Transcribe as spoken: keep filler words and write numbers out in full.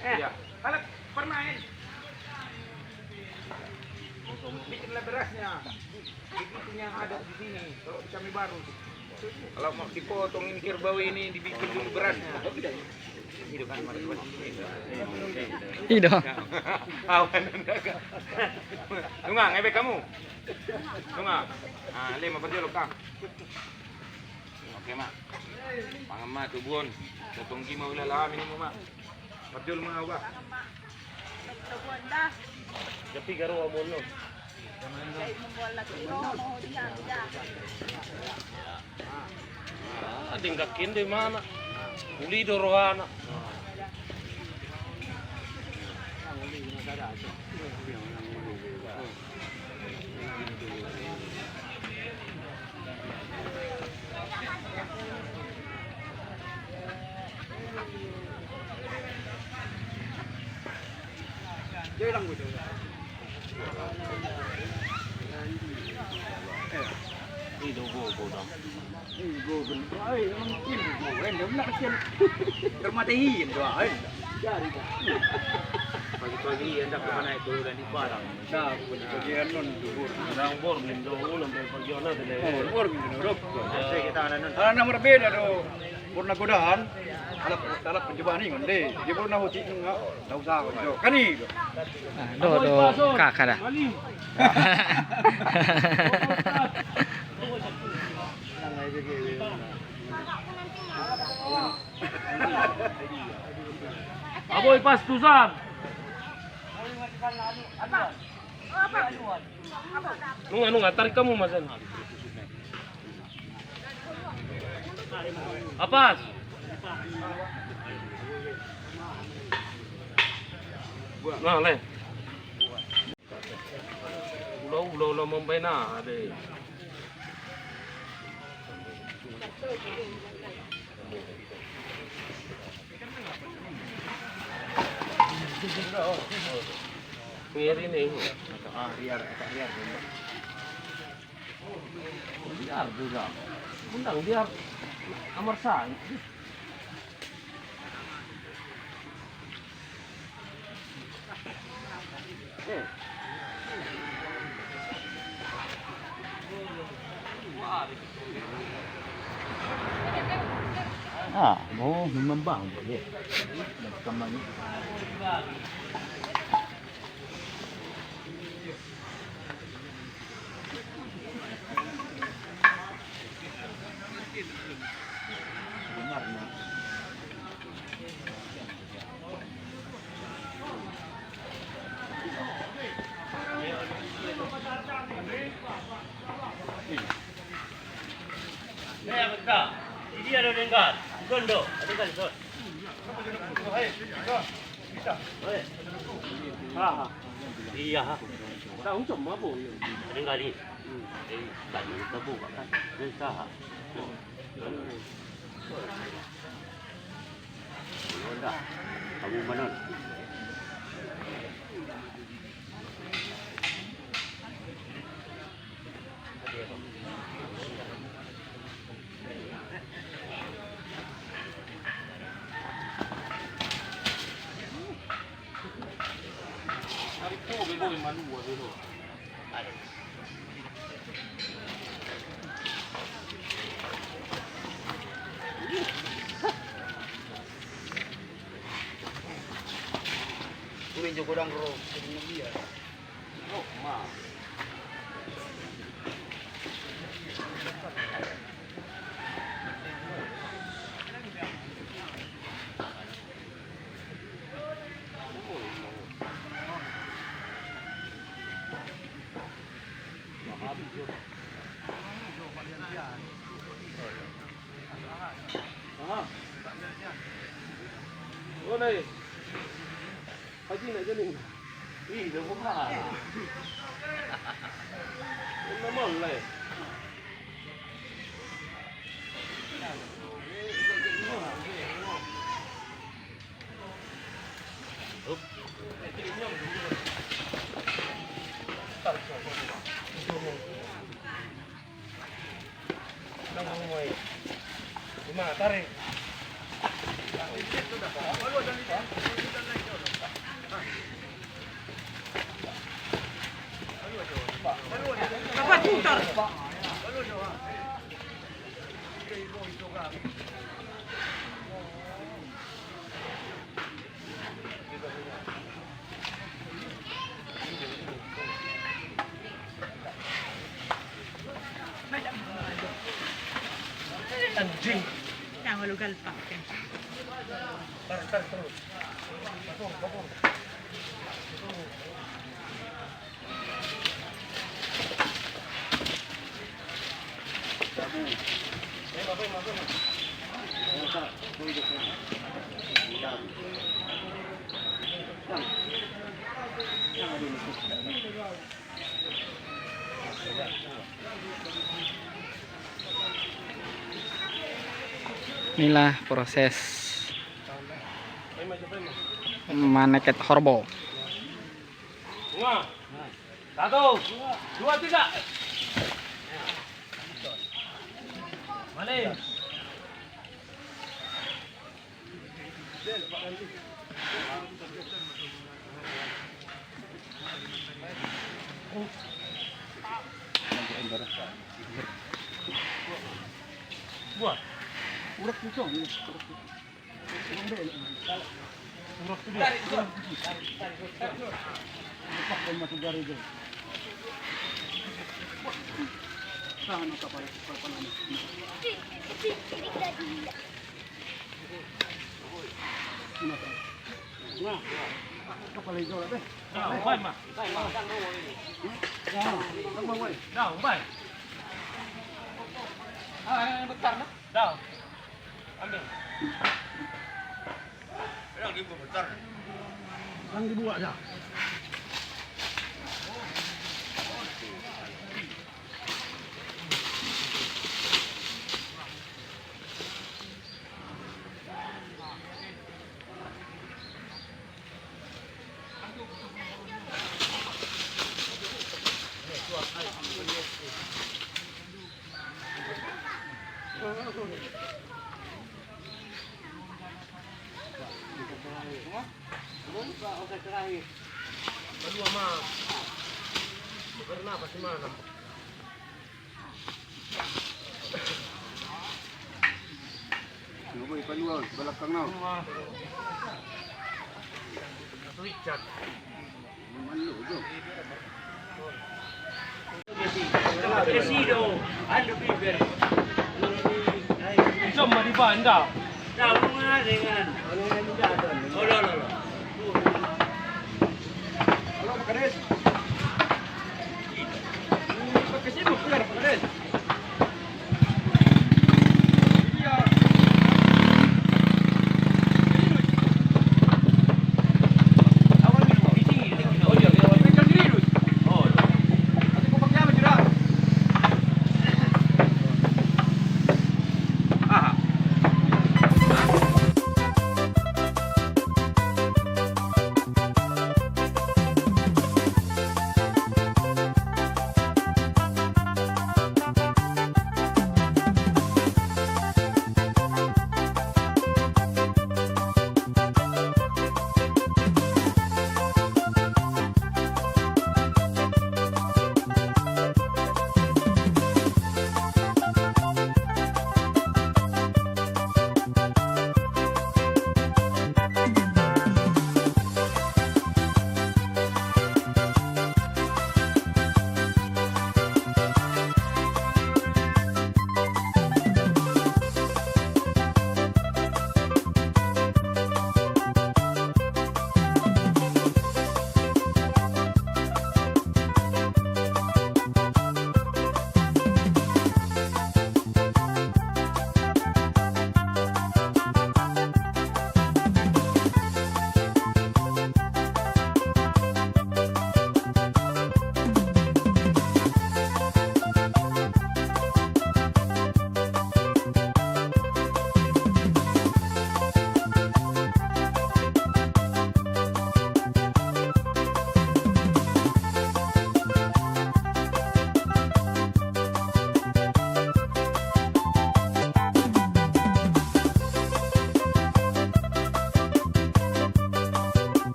Eh, iya. Kalau pernah, eh? Bikinlah berasnya. Begitunya adat di sini. Kalau di kami baru. Kalau mau dipotong ini kerbau ini, dibikin dulu berasnya. Hidup kan, Mas? Hidup. Awan. Nunga, ngebek kamu. Nunga. Ah, lima perjolo, Kang. Oke, Mak. Pangan ma tubuan. Potong gima ulala minum, Mak. Pardol ma au ba. Tapi garo amono. Ah, denggakin de mana? Uli do rohana. Pagi-pagi hendak ke mana itu, dan di barang. Nah, pagi-pagi anu, duhur. Orang bor, mindo, ulang, pagi-pagi, anu, dulu. Oh, bor, mindo, dok. Saya kita, anu, anu. Karena berbeda, do. Purna godaan, alap, alap pencobaan ingon de. Dia purna hoti, enggak, enggak usah, do. Kan itu. Ah, do, do, kakak dah. Aboy, pas tusan. Nunga, nunga, tarik hamu ma sian. Apas. Nah, le. Ula, ula, ula mambaen aha de. Ngeri nih. Ah, riar, agak riar, Bang. Biar juga. Undang biar Amar Sai. Ah, mau memang bang, ya. Teman. Iya, ha. Tahu cuma apa? Ada kali. Eh, tadi kita buka kan. Dari saha? Udah. Kamu mana? Udah, joko dang ro. Aha. Oleh. Haji na jadi. Ih, udah buka. Ini mau, Leh. Ima, tarik. Anjing. Yang lu galpak, kan? Tarik, tarik terus. Betul, betul. Inilah proses maneket horbo. Satu, dua, tiga. Manis. Buah. Urak pucung. Yang dibuat ya. Kedua, Mas. Karena apa sih, mana? Coba ipalua belakang nau. Insomma di banda.